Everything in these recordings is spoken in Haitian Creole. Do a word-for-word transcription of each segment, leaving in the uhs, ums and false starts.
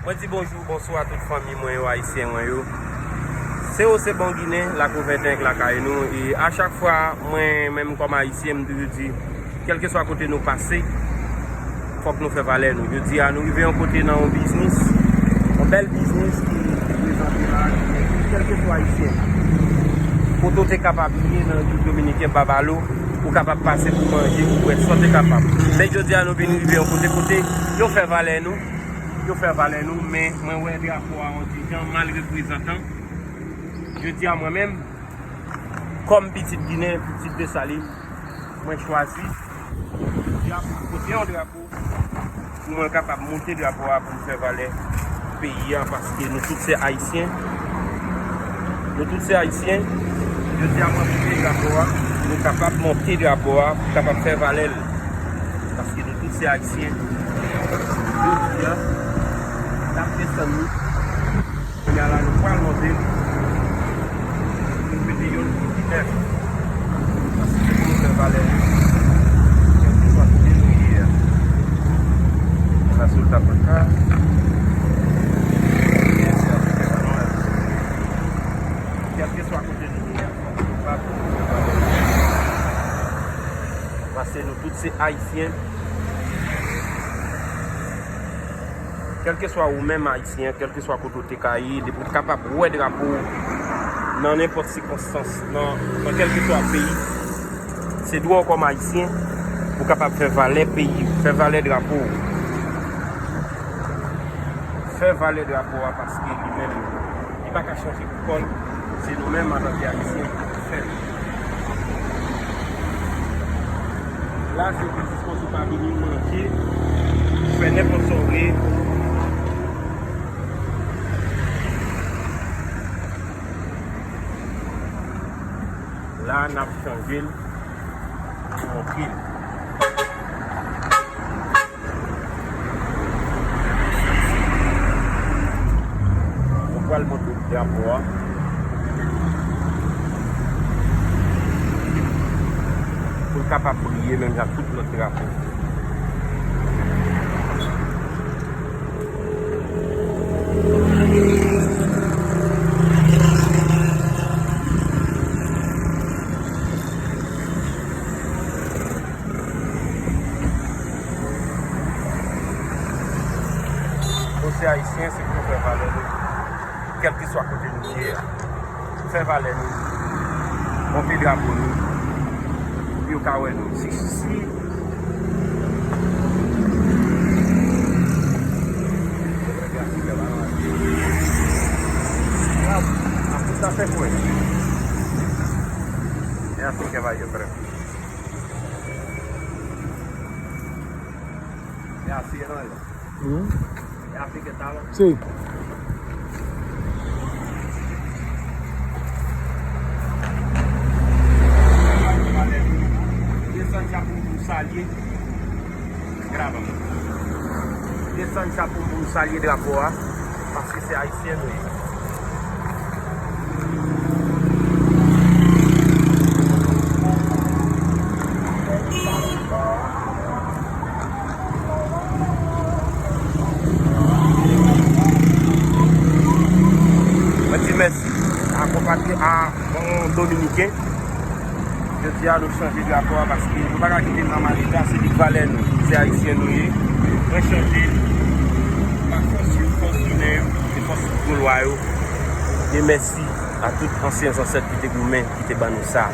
Mwen di bonjou, bonswa tout fanmi mwen yo, ayisyen mwen yo. Se yo, se bon Ginen, Lakou venteyen k lakay nou. E a chak fwa, mwen menm kòm ayisyen, m toujou di, kèlkeswa kote nou pase, fòk nou fè valè nou. Jodi a, nou rive yon kote nan yon biznis, yon bèl biznis ki prezante la, kèlkeswa ayisyen. Kote w te kapab ye nan Repiblik Dominiken, Babalo, ou kapab pase pou manje, pou bwè, sa w te kapab. Men jodi a, nou vin rive yon kote, kote yo fè valè nou. Yo fè valè nou, men mwen wè drapo a on ti jan mal reprezantan. Jodi a mwen menm, kòm pitit Ginen, pitit Desalin, mwen chwazi jodi a pou m pote yon drapo, pou mwen kapab monte drapo a pou m fè valè peyi a, paske nou tout se ayisyen. Nou tout se ayisyen. Jodi a mwen pote drapo a, nou kapab monte drapo a, pou kapab fè valè l. Paske nou tout se ayisyen. Jodi a, n ap desann li. Kounye a la, nou pral monte li. Nou mete youn ki pi nèf. Paske se pou nou fè valè li. Kèlkeswa kote nou ye a. Nan Sultan Baca. Kèlkeswa kote nou ye a. Kèlkeswa kote nou ye a. Paske nou tout se ayisyen. Kèlkeswa ou menm ayisyen, kèlkeswa kote w te ka ye, depi w kapab wè drapo w nan nenpòt sikonstans, nan, nan kèlkeswa peyi, se dwa w kòm ayisyen pou w kapab fè valè peyi w, fè valè drapo w. Fè valè drapo a paske li menm, li pa ka chanje pou kò l. Se nou menm antanke ayisyen ki fè l. La, se pou jis konsa w pa vini manje, fè nenpòt sa w vle. La, n ap chanje l pou monte l. Mwen pral monte drapo a pou l kapab briye menm jan ak tout lòt drapo. Nou se ayisyen, se pou nou fè valè nou, kèlkeswa kote nou ye a. Fè valè nou, monte drapo nou, pou yo ka wè nou. Si, si, Bravo, a tout à fait, frère. Merci, caballero, frère. Merci, hermano. Hum. Merci, ¿qué tal? Sí. Desann sa pou nou salye. Grave. Desann sa pou nou salye drapo a, paske se ayisyen nou ye. Mwen di mèsi a konpatri a yon Dominiken. Jodi a, nou chanje drapo a paske nou pa ka kite l nan mal eta, se li k valè nou. Se ayisyen nou ye. Mwen chanje l pa fòs yo, fòs Ginen yo, se fòs Golwa yo. E mèsi a tout ansyen zansèt ki te goumen, ki te ban nou sa.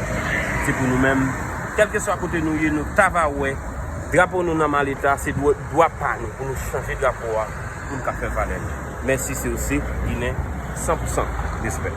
Se pou nou menm, kèlkeswa kote nou ye, nou ta va wè drapo nou nan mal eta, se dwa, dwa pa nou pou nou chanje drapo a, pou nou ka fè valè nou. Mèsi, se osi, Ginen, san pou san respè.